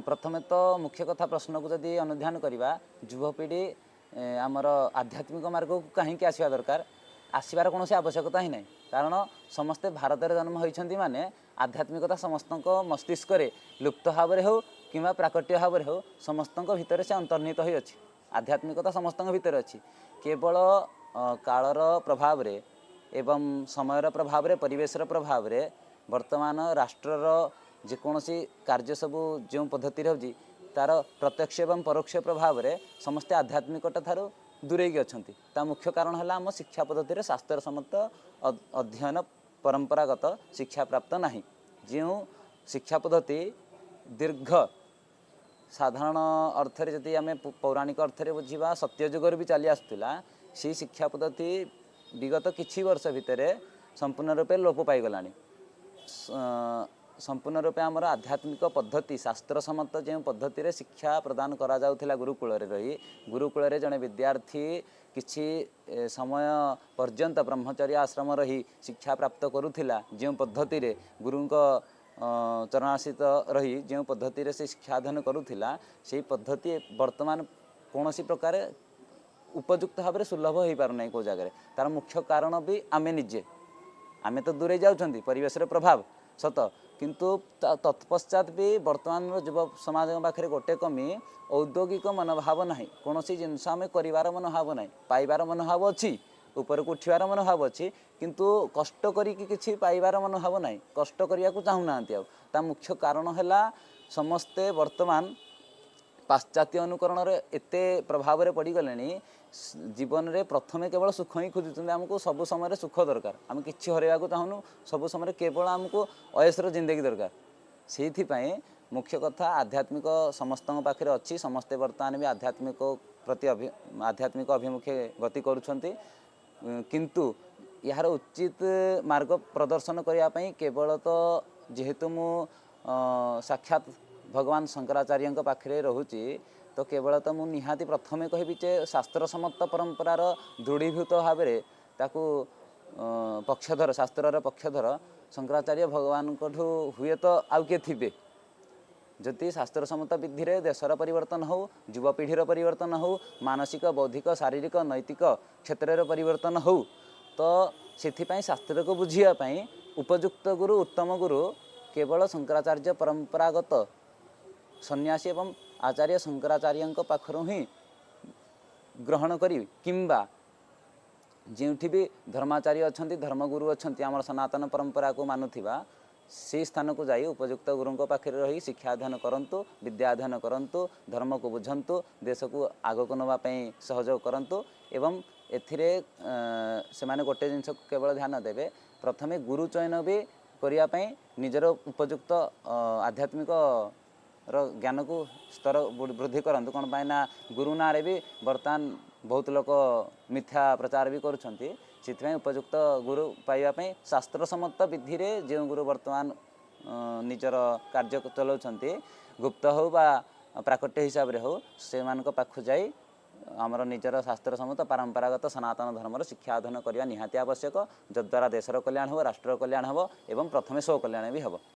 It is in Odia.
ପ୍ରଥମେ ତ ମୁଖ୍ୟ କଥା ପ୍ରଶ୍ନକୁ ଯଦି ଅନୁଧ୍ୟାନ କରିବା, ଯୁବପିଢ଼ି ଆମର ଆଧ୍ୟାତ୍ମିକ ମାର୍ଗକୁ କାହିଁକି ଆସିବା ଦରକାର? ଆସିବାର କୌଣସି ଆବଶ୍ୟକତା ହିଁ ନାହିଁ, କାରଣ ସମସ୍ତେ ଭାରତରେ ଜନ୍ମ ହୋଇଛନ୍ତି, ମାନେ ଆଧ୍ୟାତ୍ମିକତା ସମସ୍ତଙ୍କ ମସ୍ତିଷ୍କରେ ଲୁପ୍ତ ଭାବରେ ହେଉ କିମ୍ବା ପ୍ରାକଟ୍ୟ ଭାବରେ ହେଉ, ସମସ୍ତଙ୍କ ଭିତରେ ସେ ଅନ୍ତର୍ନିହିତ ହୋଇଅଛି। ଆଧ୍ୟାତ୍ମିକତା ସମସ୍ତଙ୍କ ଭିତରେ ଅଛି। କେବଳ କାଳର ପ୍ରଭାବରେ ଏବଂ ସମୟର ପ୍ରଭାବରେ, ପରିବେଶର ପ୍ରଭାବରେ, ବର୍ତ୍ତମାନ ରାଷ୍ଟ୍ରର ଯେକୌଣସି କାର୍ଯ୍ୟ ସବୁ ଯେଉଁ ପଦ୍ଧତିରେ ହେଉଛି, ତା'ର ପ୍ରତ୍ୟକ୍ଷ ଏବଂ ପରୋକ୍ଷ ପ୍ରଭାବରେ ସମସ୍ତେ ଆଧ୍ୟାତ୍ମିକତା ଠାରୁ ଦୂରେଇକି ଅଛନ୍ତି। ତା ମୁଖ୍ୟ କାରଣ ହେଲା ଆମ ଶିକ୍ଷା ପଦ୍ଧତିରେ ଶାସ୍ତ୍ର ସମ୍ମତ ଅଧ୍ୟୟନ, ପରମ୍ପରାଗତ ଶିକ୍ଷା ପ୍ରାପ୍ତ ନାହିଁ। ଯେଉଁ ଶିକ୍ଷା ପଦ୍ଧତି ଦୀର୍ଘ ସାଧାରଣ ଅର୍ଥରେ ଯଦି ଆମେ ପୌରାଣିକ ଅର୍ଥରେ ବୁଝିବା, ସତ୍ୟଯୁଗରୁ ବି ଚାଲି ଆସୁଥିଲା, ସେଇ ଶିକ୍ଷା ପଦ୍ଧତି ବିଗତ କିଛି ବର୍ଷ ଭିତରେ ସମ୍ପୂର୍ଣ୍ଣ ରୂପେ ଲୋପ ପାଇଗଲାଣି। ସମ୍ପୂର୍ଣ୍ଣ ରୂପେ ଆମର ଆଧ୍ୟାତ୍ମିକ ପଦ୍ଧତି, ଶାସ୍ତ୍ର ସମ୍ମତ ଯେଉଁ ପଦ୍ଧତିରେ ଶିକ୍ଷା ପ୍ରଦାନ କରାଯାଉଥିଲା ଗୁରୁକୁଳରେ ରହି, ଗୁରୁକୁଳରେ ଜଣେ ବିଦ୍ୟାର୍ଥୀ କିଛି ସମୟ ପର୍ଯ୍ୟନ୍ତ ବ୍ରହ୍ମଚର୍ଯ୍ୟ ଆଶ୍ରମ ରହି ଶିକ୍ଷା ପ୍ରାପ୍ତ କରୁଥିଲା, ଯେଉଁ ପଦ୍ଧତିରେ ଗୁରୁଙ୍କ ଚରଣାଶ୍ରିତ ରହି ଯେଉଁ ପଦ୍ଧତିରେ ସେ ଶିକ୍ଷା ଅଧ୍ୟୟନ କରୁଥିଲା, ସେଇ ପଦ୍ଧତି ବର୍ତ୍ତମାନ କୌଣସି ପ୍ରକାରେ ଉପଯୁକ୍ତ ଭାବରେ ସୁଲଭ ହୋଇପାରୁନାହିଁ କେଉଁ ଜାଗାରେ। ତା'ର ମୁଖ୍ୟ କାରଣ ବି ଆମେ ନିଜେ। ଆମେ ତ ଦୂରେଇ ଯାଉଛନ୍ତି, ପରିବେଶର ପ୍ରଭାବ ସତ, କିନ୍ତୁ ତତ୍ପଶ୍ଚାତ ବି ବର୍ତ୍ତମାନର ଯୁବ ସମାଜଙ୍କ ପାଖରେ ଗୋଟେ କମି, ଔଦ୍ୟୋଗିକ ମନୋଭାବ ନାହିଁ। କୌଣସି ଜିନିଷ ଆମେ କରିବାର ମନୋଭାବ ନାହିଁ। ପାଇବାର ମନୋଭାବ ଅଛି, ଉପରକୁ ଉଠିବାର ମନୋଭାବ ଅଛି, କିନ୍ତୁ କଷ୍ଟ କରିକି କିଛି ପାଇବାର ମନୋଭାବ ନାହିଁ। କଷ୍ଟ କରିବାକୁ ଚାହୁଁନାହାନ୍ତି। ଆଉ ତା ମୁଖ୍ୟ କାରଣ ହେଲା ସମସ୍ତେ ବର୍ତ୍ତମାନ ପାଶ୍ଚାତ୍ୟ ଅନୁକରଣରେ ଏତେ ପ୍ରଭାବରେ ପଡ଼ିଗଲେଣି, ଜୀବନରେ ପ୍ରଥମେ କେବଳ ସୁଖ ହିଁ ଖୋଜୁଛନ୍ତି। ଆମକୁ ସବୁ ସମୟରେ ସୁଖ ଦରକାର, ଆମେ କିଛି ହରାଇବାକୁ ଚାହୁଁନୁ, ସବୁ ସମୟରେ କେବଳ ଆମକୁ ଅୟସର ଜିନ୍ଦଗି ଦରକାର। ସେଇଥିପାଇଁ ମୁଖ୍ୟ କଥା, ଆଧ୍ୟାତ୍ମିକ ସମସ୍ତଙ୍କ ପାଖରେ ଅଛି, ସମସ୍ତେ ବର୍ତ୍ତମାନ ବି ଆଧ୍ୟାତ୍ମିକ ପ୍ରତି ଆଧ୍ୟାତ୍ମିକ ଅଭିମୁଖେ ଗତି କରୁଛନ୍ତି, କିନ୍ତୁ ଏହାର ଉଚିତ ମାର୍ଗ ପ୍ରଦର୍ଶନ କରିବା ପାଇଁ କେବଳ ତ ଯେହେତୁ ମୁଁ ସାକ୍ଷାତ ଭଗବାନ ଶଙ୍କରାଚାର୍ଯ୍ୟଙ୍କ ପାଖରେ ରହୁଛି, ତ କେବଳ ତ ମୁଁ ନିହାତି ପ୍ରଥମେ କହିବି ଯେ ଶାସ୍ତ୍ର ସମ୍ମତ ପରମ୍ପରାର ଦୃଢ଼ୀଭୂତ ଭାବରେ ତାକୁ ପକ୍ଷଧର, ଶାସ୍ତ୍ରର ପକ୍ଷଧର ଶଙ୍କରାଚାର୍ଯ୍ୟ ଭଗବାନଙ୍କଠୁ ହୁଏତ ଆଉ କିଏ ଥିବେ। ଯଦି ଶାସ୍ତ୍ର ସମ୍ମତ ବିଧିରେ ଦେଶର ପରିବର୍ତ୍ତନ ହେଉ, ଯୁବପିଢ଼ିର ପରିବର୍ତ୍ତନ ହେଉ, ମାନସିକ, ବୌଦ୍ଧିକ, ଶାରୀରିକ, ନୈତିକ କ୍ଷେତ୍ରରେ ପରିବର୍ତ୍ତନ ହେଉ, ତ ସେଥିପାଇଁ ଶାସ୍ତ୍ରକୁ ବୁଝିବା ପାଇଁ ଉପଯୁକ୍ତ ଗୁରୁ, ଉତ୍ତମ ଗୁରୁ କେବଳ ଶଙ୍କରାଚାର୍ଯ୍ୟ ପରମ୍ପରାଗତ ସନ୍ନ୍ୟାସୀ ଏବଂ ଆଚାର୍ଯ୍ୟ ଶଙ୍କରାଚାର୍ଯ୍ୟଙ୍କ ପାଖରୁ ହିଁ ଗ୍ରହଣ କରି, କିମ୍ବା ଯେଉଁଠି ବି ଧର୍ମାଚାର୍ଯ୍ୟ ଅଛନ୍ତି, ଧର୍ମଗୁରୁ ଅଛନ୍ତି, ଆମର ସନାତନ ପରମ୍ପରାକୁ ମାନୁଥିବା, ସେଇ ସ୍ଥାନକୁ ଯାଇ ଉପଯୁକ୍ତ ଗୁରୁଙ୍କ ପାଖରେ ରହି ଶିକ୍ଷା ଅଧ୍ୟୟନ କରନ୍ତୁ, ବିଦ୍ୟା ଅଧ୍ୟୟନ କରନ୍ତୁ, ଧର୍ମକୁ ବୁଝନ୍ତୁ, ଦେଶକୁ ଆଗକୁ ନେବା ପାଇଁ ସହଯୋଗ କରନ୍ତୁ। ଏବଂ ଏଥିରେ ସେମାନେ ଗୋଟେ ଜିନିଷକୁ କେବଳ ଧ୍ୟାନ ଦେବେ, ପ୍ରଥମେ ଗୁରୁ ଚୟନ ବି କରିବା ପାଇଁ ନିଜର ଉପଯୁକ୍ତ ଆଧ୍ୟାତ୍ମିକ ର ଜ୍ଞାନକୁ ସ୍ତର ବୃଦ୍ଧି କରନ୍ତୁ। କ'ଣ ପାଇଁ ନା ଗୁରୁ ନାଁରେ ବି ବର୍ତ୍ତମାନ ବହୁତ ଲୋକ ମିଥ୍ୟା ପ୍ରଚାର ବି କରୁଛନ୍ତି। ସେଥିପାଇଁ ଉପଯୁକ୍ତ ଗୁରୁ ପାଇବା ପାଇଁ ଶାସ୍ତ୍ର ସମ୍ମତ ବିଧିରେ ଯେଉଁ ଗୁରୁ ବର୍ତ୍ତମାନ ନିଜର କାର୍ଯ୍ୟ ଚଲାଉଛନ୍ତି, ଗୁପ୍ତ ହେଉ ବା ପ୍ରାକଟ୍ୟ ହିସାବରେ ହେଉ, ସେମାନଙ୍କ ପାଖକୁ ଯାଇ ଆମର ନିଜର ଶାସ୍ତ୍ର ସମ୍ମତ ପରମ୍ପରାଗତ ସନାତନ ଧର୍ମର ଶିକ୍ଷା ଅଧ୍ୟୟନ କରିବା ନିହାତି ଆବଶ୍ୟକ, ଯଦ୍ୱାରା ଦେଶର କଲ୍ୟାଣ ହେବ, ରାଷ୍ଟ୍ରର କଲ୍ୟାଣ ହେବ ଏବଂ ପ୍ରଥମେ ସ୍ୱ କଲ୍ୟାଣ ବି ହେବ।